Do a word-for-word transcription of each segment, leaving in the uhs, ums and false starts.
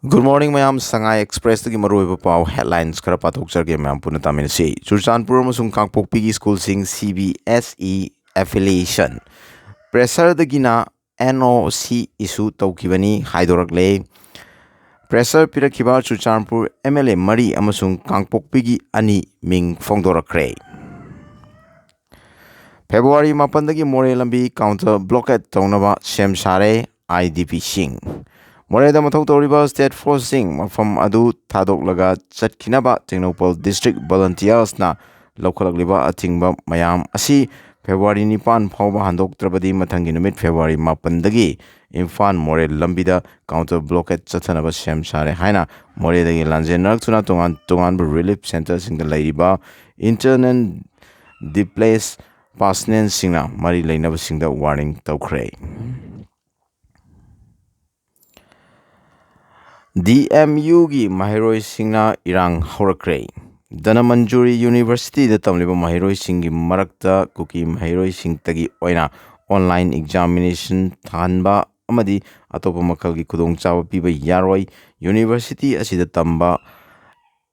Good morning ꯃꯌꯥꯝ, ꯁꯉꯥꯏ ꯑꯦꯛꯁꯄ꯭ꯔꯦꯁꯇꯒꯤ ꯃꯔꯨꯑꯣꯏꯕ ꯄꯥꯎ ꯍꯦꯗꯂꯥꯏꯟꯁ ꯈꯔ ꯄꯥꯊꯣꯛꯆꯔꯒꯦ ꯃꯌꯥꯝ ꯄꯨꯟꯅ ꯇꯥꯃꯤꯟꯅꯁꯤ꯫ ꯆꯨꯔꯆꯥꯟꯄꯨꯔ ꯑꯃꯁꯨꯡ ꯀꯥꯡꯄꯣꯛꯄꯤꯒꯤ ꯁ꯭ꯀꯨꯜꯁꯤꯡ C B S E affiliation, ꯄ꯭ꯔꯦꯁꯔꯗꯒꯤꯅ N O C ꯏꯁꯨ ꯇꯧꯈꯤꯕꯅꯤ ꯍꯥꯏꯗꯣꯔꯛꯂꯦ꯫ ꯄ꯭ꯔꯦꯁꯔ ꯄꯤꯔꯛꯈꯤꯕ ꯆꯨꯔꯆꯥꯟꯄꯨꯔ M L A ꯃꯔꯤ ꯑꯃꯁꯨꯡ ꯀꯥꯡꯄꯣꯛꯄꯤꯒꯤ ꯑꯅꯤ ꯃꯤꯡ ꯐꯣꯡꯗꯣꯔꯛꯈ꯭ꯔꯦ꯫ ꯐꯦꯕ꯭ꯔꯨꯋꯥꯔꯤ ꯃꯥꯄꯟꯗꯒꯤ ꯃꯣꯔꯦ ꯂꯝꯕꯤ ꯀꯥꯎꯟꯇꯔ ꯕ꯭ꯂꯣꯀꯦꯠ ꯇꯧꯅꯕ ꯁꯦꯝ ꯁꯥꯔꯦ꯫ I D P ꯁꯤꯡ꯫ ꯃꯣꯔꯦꯗ ꯃꯊꯧ ꯇꯧꯔꯤꯕ ꯁ꯭ꯇꯦꯠ ꯐꯣꯔꯁꯁꯤꯡ ꯃꯐꯝ ꯑꯗꯨ ꯊꯥꯗꯣꯛꯂꯒ ꯆꯠꯈꯤꯅꯕ ꯇꯦꯡꯅꯧꯄꯜ ꯗꯤꯁꯇ꯭ꯔꯤꯛ ꯚꯣꯂꯨꯟꯇꯤꯌꯔꯁꯅ ꯂꯧꯈꯠꯂꯛꯂꯤꯕ ꯑꯊꯤꯡꯕ ꯃꯌꯥꯝ ꯑꯁꯤ ꯐꯦꯕ꯭ꯔꯨꯋꯥꯔꯤ ꯅꯤꯄꯥꯟ ꯐꯥꯎꯕ ꯍꯟꯗꯣꯛꯇ꯭ꯔꯕꯗꯤ ꯃꯊꯪꯒꯤ ꯅꯨꯃꯤꯠ ꯐꯦꯕ꯭ꯔꯨꯋꯥꯔꯤ ꯃꯥꯄꯟꯗꯒꯤ ꯏꯝꯐꯥꯜ ꯃꯣꯔꯦ ꯂꯝꯕꯤꯗ ꯀꯥꯎꯟꯇꯔ ꯕ꯭ꯂꯣꯀꯦꯠ ꯆꯠꯊꯅꯕ ꯁꯦꯝ ꯁꯥꯔꯦ ꯍꯥꯏꯅ ꯃꯣꯔꯦꯗꯒꯤ ꯂꯥꯟꯖꯦꯟꯅꯔꯛꯇꯨꯅ ꯇꯣꯉꯥꯟ ꯇꯣꯉꯥꯟꯕ ꯔꯤꯂꯤꯐ ꯁꯦꯟꯇꯔꯁꯤꯡꯗ ꯂꯩꯔꯤꯕ ꯏꯟꯇꯔꯅꯦꯜ ꯗꯤꯁꯄ꯭ꯂꯦꯁ ꯄꯥꯔꯁꯟꯁꯤꯡꯅ ꯃꯔꯤ ꯂꯩꯅꯕꯁꯤꯡꯗ ꯋꯥꯔꯅꯤꯡ ꯇꯧꯈ꯭ꯔꯦ꯫ D M Uꯒꯤ ꯃꯍꯩꯔꯣꯏꯁꯤꯡꯅ ꯏꯔꯥꯡ ꯍꯧꯔꯛꯈ꯭ꯔꯦ꯫ ꯙꯅꯃꯟꯖꯨꯔꯤ ꯌꯨꯅꯤꯚꯔꯁꯤꯇꯤꯗ ꯇꯝꯂꯤꯕ ꯃꯍꯩꯔꯣꯏꯁꯤꯡꯒꯤ ꯃꯔꯛꯇ ꯀꯨꯀꯤ ꯃꯍꯩꯔꯣꯏꯁꯤꯡꯇꯒꯤ ꯑꯣꯏꯅ ꯑꯣꯟꯂꯥꯏꯟ ꯑꯦꯛꯖꯥꯃꯤꯅꯦꯁꯟ ꯊꯥꯍꯟꯕ ꯑꯃꯗꯤ ꯑꯇꯣꯞꯄ ꯃꯈꯜꯒꯤ ꯈꯨꯗꯣꯡꯆꯥꯕ ꯄꯤꯕ ꯌꯥꯔꯣꯏ꯫ ꯌꯨꯅꯤꯚꯔꯁꯤꯇꯤ ꯑꯁꯤꯗ ꯇꯝꯕ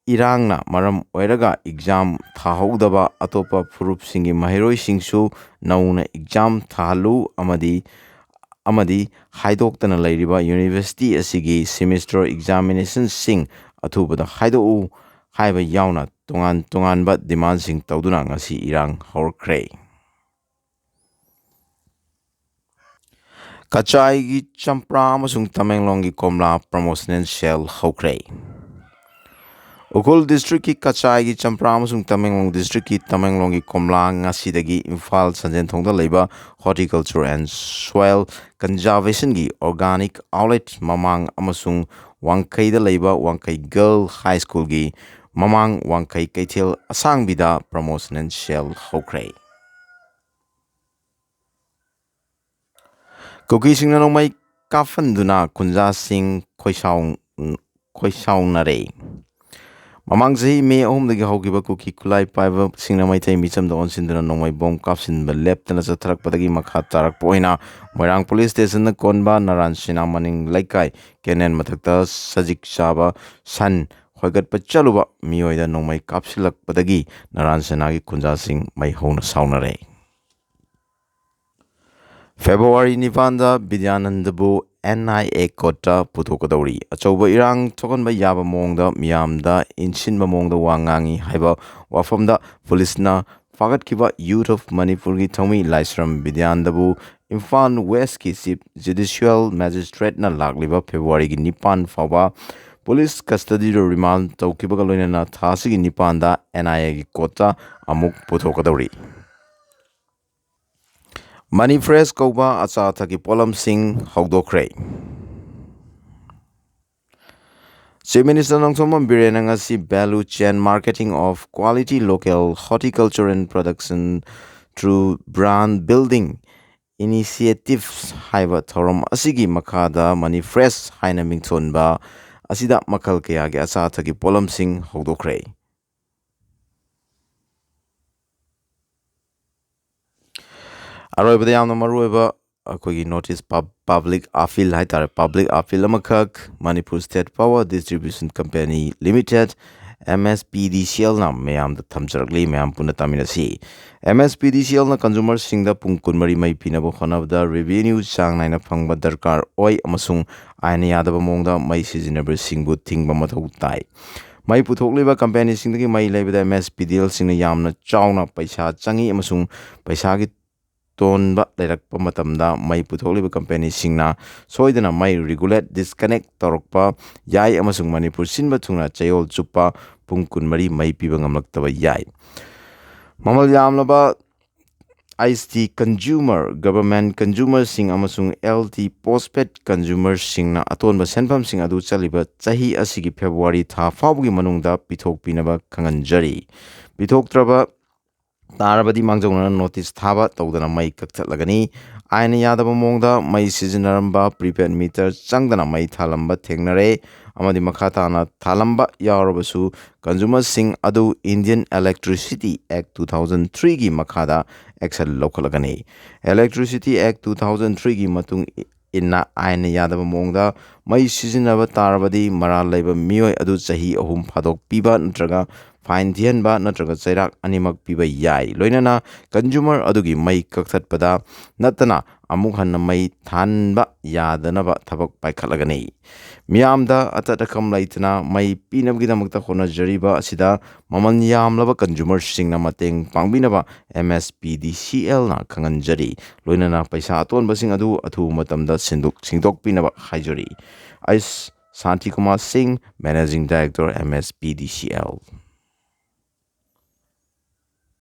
ꯏꯔꯥꯡꯅ ꯃꯔꯝ ꯑꯣꯏꯔꯒ ꯑꯦꯛꯖꯥꯝ ꯊꯥꯍꯧꯗꯕ ꯑꯇꯣꯞꯄ ꯐꯨꯔꯨꯞꯁꯤꯡꯒꯤ ꯃꯍꯩꯔꯣꯏꯁꯤꯡꯁꯨ ꯅꯧꯅ ꯑꯦꯛꯖꯥꯝ ꯊꯥꯍꯜꯂꯨ ꯑꯃꯗꯤ, ꯑꯃꯗꯤ ꯍꯥꯏꯗꯣꯛꯇꯅ ꯂꯩꯔꯤꯕ ꯌꯨꯅꯤꯚꯔꯁꯤꯇꯤ ꯑꯁꯤꯒꯤ ꯁꯦꯃꯤꯁꯇꯔ ꯑꯦꯛꯖꯥꯃꯤꯅꯦꯁꯟꯁꯤꯡ ꯑꯊꯨꯕꯗ ꯍꯥꯏꯗꯣꯛꯎ ꯍꯥꯏꯕ ꯌꯥꯎꯅ ꯇꯣꯉꯥꯟ ꯇꯣꯉꯥꯟꯕ ꯗꯤꯃꯥꯟꯁꯤꯡ ꯇꯧꯗꯨꯅ ꯉꯁꯤ ꯏꯔꯥꯡ ꯍꯧꯔꯛꯈ꯭ꯔꯦ꯫ ꯀꯆꯥꯏꯒꯤ ꯆꯝꯄ꯭ꯔꯥ ꯑꯃꯁꯨꯡ ꯇꯃꯦꯡꯂꯣꯡꯒꯤ ꯀꯣꯝꯂꯥ ꯄ꯭ꯔꯃꯣꯁꯅꯦꯜ ꯁꯦꯜ ꯍꯧꯈ꯭ꯔꯦ꯫ ꯎꯈ꯭ꯔꯨꯜ ꯗꯤꯁꯇ꯭ꯔꯤꯛꯀꯤ ꯀꯆꯥꯏꯒꯤ ꯆꯝꯄ꯭ꯔꯥ ꯑꯃꯁꯨꯡ ꯇꯃꯦꯡꯂꯣꯡ ꯗꯤꯁꯇ꯭ꯔꯤꯛꯀꯤ ꯇꯃꯦꯡꯂꯣꯡꯒꯤ ꯀꯣꯝꯂꯥ ꯉꯁꯤꯗꯒꯤ ꯏꯝꯐꯥꯜ ꯁꯟꯖꯦꯟꯊꯣꯡꯗ ꯂꯩꯕ Horticulture and Soil Conservationꯒꯤ organic outlet ꯃꯃꯥꯡ ꯑꯃꯁꯨꯡ ꯋꯥꯡꯈꯩꯗ ꯂꯩꯕ ꯋꯥꯡꯈꯩ Girl High Schoolꯒꯤ ꯃꯃꯥꯡ ꯋꯥꯡꯈꯩ ꯀꯩꯊꯦꯜ ꯑꯁꯥꯡꯕꯤꯗ ꯄ꯭ꯔꯃꯣꯁꯅꯦꯜ ꯁꯦꯜ ꯍꯧꯈ꯭ꯔꯦ꯫ ꯀꯨꯀꯤꯁꯤꯡꯅ ꯅꯣꯡꯃꯩ ꯀꯥꯞꯍꯟꯗꯨꯅ ꯈꯨꯟꯖꯥꯁꯤꯡ ꯈꯣꯏꯁꯥꯎ-, ꯈꯣꯏꯁꯥꯎꯅꯔꯦ꯫ ꯃꯃꯥꯡ ꯆꯍꯤ ꯃꯦ ꯑꯍꯨꯝꯗꯒꯤ ꯍꯧꯈꯤꯕ ꯀꯨꯀꯤ ꯈꯨꯠꯂꯥꯏ ꯄꯥꯏꯕꯁꯤꯡꯅ ꯃꯩꯇꯩ ꯃꯤꯆꯝꯗ ꯑꯣꯟꯁꯤꯟꯗꯨꯅ ꯅꯣꯡꯃꯩ ꯕꯣꯝ ꯀꯥꯞꯁꯤꯟꯕ ꯂꯦꯞꯇꯅ ꯆꯠꯊꯔꯛꯄꯗꯒꯤ ꯃꯈꯥ ꯇꯥꯔꯛꯄ ꯑꯣꯏꯅ ꯃꯣꯏꯔꯥꯡ ꯄꯨꯂꯤꯁ ꯁ꯭ꯇꯦꯁꯟꯗ ꯀꯣꯟꯕ ꯅꯥꯔꯥꯟ ꯁꯤꯅꯥ ꯃꯅꯤꯡ ꯂꯩꯀꯥꯏ ꯀꯦꯅꯦꯜ ꯃꯊꯛꯇ ꯁꯖꯤꯛ ꯆꯥꯕ ꯁꯟ ꯍꯣꯏꯒꯠꯄ ꯆꯠꯂꯨꯕ ꯃꯤꯑꯣꯏꯗ ꯅꯣꯡꯃꯩ ꯀꯥꯞꯁꯤꯜꯂꯛꯄꯗꯒꯤ ꯅꯥꯔꯥꯟ ꯁꯤꯅꯥꯒꯤ ꯈꯨꯟꯖꯥꯁꯤꯡ ꯃꯩ ꯍꯧꯅ ꯁꯥꯎꯅꯔꯦ꯫ ꯐꯦꯕ꯭ꯔꯨꯋꯥꯔꯤ ꯅꯤꯄꯥꯟꯗ ꯕꯤꯗ꯭ꯌꯥꯅꯟꯗꯕꯨ ꯑꯦꯟ ꯑꯥꯏ ꯑꯦ ꯀꯣꯔꯠꯇ ꯄꯨꯊꯣꯛꯀꯗꯧꯔꯤ꯫ ꯑꯆꯧꯕ ꯏꯔꯥꯡ ꯊꯣꯛꯍꯟꯕ ꯌꯥꯕ ꯃꯑꯣꯡꯗ ꯃꯤꯌꯥꯝꯗ ꯏꯟꯁꯤꯟꯕ ꯃꯑꯣꯡꯗ ꯋꯥ ꯉꯥꯡꯉꯤ ꯍꯥꯏꯕ ꯋꯥꯐꯝꯗ ꯄꯨꯂꯤꯁꯅ ꯐꯥꯒꯠꯈꯤꯕ ꯌꯨꯊ ꯑꯣꯐ ꯃꯅꯤꯄꯨꯔꯒꯤ ꯊꯧꯃꯤ ꯂꯥꯏꯁ꯭ꯔꯝ ꯕꯤꯗ꯭ꯌꯥꯅꯟꯗꯕꯨ ꯏꯝꯐꯥꯜ ꯋꯦꯁꯀꯤ ꯆꯤꯐ ꯖꯨꯗꯤꯁꯤꯌꯦꯜ ꯃꯦꯖꯤꯁꯇ꯭ꯔꯦꯠꯅ ꯂꯥꯛꯂꯤꯕ ꯐꯦꯕ꯭ꯔꯨꯋꯥꯔꯤꯒꯤ ꯅꯤꯄꯥꯟ ꯐꯥꯎꯕ ꯄꯨꯂꯤꯁ ꯀꯁꯇꯗꯤꯗ ꯔꯤꯃꯥꯟ ꯇꯧꯈꯤꯕꯒ ꯂꯣꯏꯅꯅ ꯊꯥ ꯑꯁꯤꯒꯤ ꯅꯤꯄꯥꯟꯗ ꯑꯦꯟ ꯑꯥꯏ ꯑꯦꯒꯤ ꯀꯣꯔꯠꯇ ꯑꯃꯨꯛ ꯄꯨꯊꯣꯛꯀꯗꯧꯔꯤ꯫ ꯃꯅꯤ ꯐ꯭ꯔꯦꯁ ꯀꯧꯕ ꯑꯆꯥ ꯑꯊꯛꯀꯤ ꯄꯣꯠꯂꯝꯁꯤꯡ ꯍꯧꯗꯣꯛꯈ꯭ꯔꯦ꯫ ꯆꯤꯐ ꯃꯤꯅꯤꯁꯇꯔ ꯅꯣꯡꯊꯣꯝꯕꯝ ꯕꯤꯔꯦꯟꯅ ꯉꯁꯤ Value Chain Marketing of Quality Local Horticulture and Production Through Brand Building Initiatives ꯍꯥꯏꯕ ꯊꯧꯔꯝ ꯑꯁꯤꯒꯤ ꯃꯈꯥꯗ ꯃꯅꯤ ꯐ꯭ꯔꯦꯁ ꯍꯥꯏꯅ ꯃꯤꯡꯊꯣꯟꯕ ꯑꯁꯤꯗ ꯃꯈꯜ ꯀꯌꯥꯒꯤ ꯑꯆꯥ ꯑꯊꯛꯀꯤ ꯄꯣꯠꯂꯝꯁꯤꯡ ꯍꯧꯗꯣꯛꯈ꯭ꯔꯦ꯫ ꯑꯔꯣꯏꯕꯗ ꯌꯥꯝꯅ ꯃꯔꯨꯑꯣꯏꯕ ꯑꯩꯈꯣꯏꯒꯤ ꯅꯣꯇꯤꯁ, ꯄꯕ꯭ꯂꯤꯛ ꯑꯄꯤꯜ ꯍꯥꯏꯇꯥꯔꯦ, ꯄꯕ꯭ꯂꯤꯛ ꯑꯄꯤꯜ ꯑꯃꯈꯛ Manipur state power distribution company limited, M S P D C ꯑꯦꯜꯅ ꯃꯌꯥꯝꯗ ꯊꯝꯖꯔꯛꯂꯤ꯫ ꯃꯌꯥꯝ ꯄꯨꯟꯅ ꯇꯥꯃꯤꯟꯅꯁꯤ꯫ M S P D C ꯑꯦꯜꯅ ꯀꯟꯖꯨꯃꯔꯁꯤꯡꯗ ꯄꯨꯡ ꯀꯨꯟꯃꯔꯤ ꯃꯩ ꯄꯤꯅꯕ ꯍꯣꯠꯅꯕꯗ ꯔꯦꯚꯤꯅ꯭ꯌꯨ ꯆꯥꯡ ꯅꯥꯏꯅ ꯐꯪꯕ ꯗꯔꯀꯥꯔ ꯑꯣꯏ ꯑꯃꯁꯨꯡ ꯑꯥꯏꯟꯅ ꯌꯥꯗꯕ ꯃꯑꯣꯡꯗ ꯃꯩ ꯁꯤꯖꯤꯟꯅꯕꯁꯤꯡꯕꯨ ꯊꯤꯡꯕ ꯃꯊꯧ ꯇꯥꯏ꯫ ꯃꯩ ꯄꯨꯊꯣꯛꯂꯤꯕ ꯀꯝꯄꯦꯅꯤꯁꯤꯡꯗꯒꯤ ꯃꯩ ꯂꯩꯕꯗ ꯑꯦꯝ ꯑꯦꯁ ꯄꯤ ꯗꯤ ꯑꯦꯜꯁꯤꯡꯅ ꯌꯥꯝꯅ ꯆꯥꯎꯅ ꯄꯩꯁꯥ ꯆꯪꯏ ꯑꯃꯁꯨꯡ ꯄꯩꯁꯥꯒꯤ ꯇꯣꯟꯕ ꯂꯩꯔꯛꯄ ꯃꯇꯝꯗ ꯃꯩ ꯄꯨꯊꯣꯛꯂꯤꯕ ꯀꯝꯄꯦꯅꯤꯁꯤꯡꯅ ꯁꯣꯏꯗꯅ ꯃꯩ ꯔꯤꯒꯨꯂꯦꯠ, ꯗꯤꯁꯀꯅꯦꯛ ꯇꯧꯔꯛꯄ ꯌꯥꯏ ꯑꯃꯁꯨꯡ ꯃꯅꯤꯄꯨꯔ ꯁꯤꯟꯕ ꯊꯨꯡꯅ ꯆꯌꯣꯜ ꯆꯨꯞꯄ ꯄꯨꯡ ꯀꯨꯟꯃꯔꯤ ꯃꯩ ꯄꯤꯕ ꯉꯝꯂꯛꯇꯕ ꯌꯥꯏ꯫ ꯃꯃꯜ ꯌꯥꯝꯂꯕ I C T consumer, government ꯀꯟꯖꯨꯃꯔꯁꯤꯡ ꯑꯃꯁꯨꯡ ꯑꯦꯜ ꯇꯤ ꯄꯣꯁꯄꯦꯗ ꯀꯟꯖꯨꯃꯔꯁꯤꯡꯅ ꯑꯇꯣꯟꯕ ꯁꯦꯟꯐꯝꯁꯤꯡ ꯑꯗꯨ ꯆꯠꯂꯤꯕ ꯆꯍꯤ ꯑꯁꯤꯒꯤ ꯐꯦꯕ꯭ꯔꯨꯋꯥꯔꯤ ꯊꯥ ꯐꯥꯎꯕꯒꯤ ꯃꯅꯨꯡꯗ ꯄꯤꯊꯣꯛꯄꯤꯅꯕ ꯈꯪꯍꯟꯖꯔꯤ꯫ ꯄꯤꯊꯣꯛꯇ꯭ꯔꯕ ꯇꯥꯔꯕꯗꯤ ꯃꯥꯡꯖꯧꯅꯅ ꯅꯣꯇꯤꯁ ꯊꯥꯕ ꯇꯧꯗꯅ ꯃꯩ ꯀꯛꯊꯠꯂꯒꯅꯤ꯫ ꯑꯥꯏꯟꯅ ꯌꯥꯗꯕ ꯃꯑꯣꯡꯗ ꯃꯩ ꯁꯤꯖꯤꯟꯅꯔꯝꯕ, prepaid meter ꯆꯪꯗꯅ ꯃꯩ ꯊꯥꯜꯂꯝꯕ ꯊꯦꯡꯅꯔꯦ ꯑꯃꯗꯤ ꯃꯈꯥ ꯇꯥꯅ ꯊꯥꯜꯂꯝꯕ ꯌꯥꯎꯔꯕꯁꯨ consumerꯁꯤꯡ ꯑꯗꯨ Indian Electricity Act two thousand threeꯒꯤ ꯃꯈꯥꯗ action ꯂꯧꯈꯠꯂꯒꯅꯤ꯫ Electricity Act two thousand threeꯒꯤ ꯃꯇꯨꯡ ꯏꯟꯅ ꯑꯥꯏꯟꯅ ꯌꯥꯗꯕ ꯃꯑꯣꯡꯗ ꯃꯩ ꯁꯤꯖꯤꯟꯅꯕ ꯇꯥꯔꯕꯗꯤ ꯃꯔꯥꯜ ꯂꯩꯕ ꯃꯤꯑꯣꯏ ꯑꯗꯨ ꯆꯍꯤ ꯑꯍꯨꯝ ꯐꯥꯗꯣꯛ ꯄꯤꯕ ꯅꯠꯇ꯭ꯔꯒ fine ꯊꯤꯍꯟꯕ ꯅꯠꯇ꯭ꯔꯒ ꯆꯩꯔꯥꯛ ꯑꯅꯤꯃꯛ ꯄꯤꯕ ꯌꯥꯏ꯫ ꯂꯣꯏꯅꯅ consumer ꯑꯗꯨꯒꯤ ꯃꯩ ꯀꯛꯊꯠꯄꯗ ꯅꯠꯇꯅ ꯑꯃꯨꯛ ꯍꯟꯅ ꯃꯩ ꯊꯥꯟꯕ ꯌꯥꯗꯅꯕ ꯊꯕꯛ ꯄꯥꯏꯈꯠꯂꯒꯅꯤ꯫ ꯃꯤꯌꯥꯝꯗ ꯑꯇꯠ ꯑꯈꯝ ꯂꯩꯇꯅ ꯃꯩ ꯄꯤꯅꯕꯒꯤꯗꯃꯛꯇ ꯍꯣꯠꯅꯖꯔꯤꯕ ꯑꯁꯤꯗ ꯃꯃꯜ ꯌꯥꯝꯂꯕ consumerꯁꯤꯡꯅ ꯃꯇꯦꯡ ꯄꯥꯡꯕꯤꯅꯕ MSPDCLꯅ ꯈꯪꯍꯟꯖꯔꯤ꯫ ꯂꯣꯏꯅꯅ ꯄꯩꯁꯥ ꯑꯇꯣꯟꯕꯁꯤꯡ ꯑꯗꯨ ꯑꯊꯨꯕ ꯃꯇꯝꯗ ꯁꯤꯟꯗꯣꯛ ꯁꯤꯡꯗꯣꯛꯄꯤꯅꯕ ꯍꯥꯏꯖꯔꯤ꯫ ꯑꯩꯁ ꯁꯥꯟꯇꯤ ꯀꯨꯃꯥꯔ ꯁꯤꯡ, Managing Director, MSPDCL꯫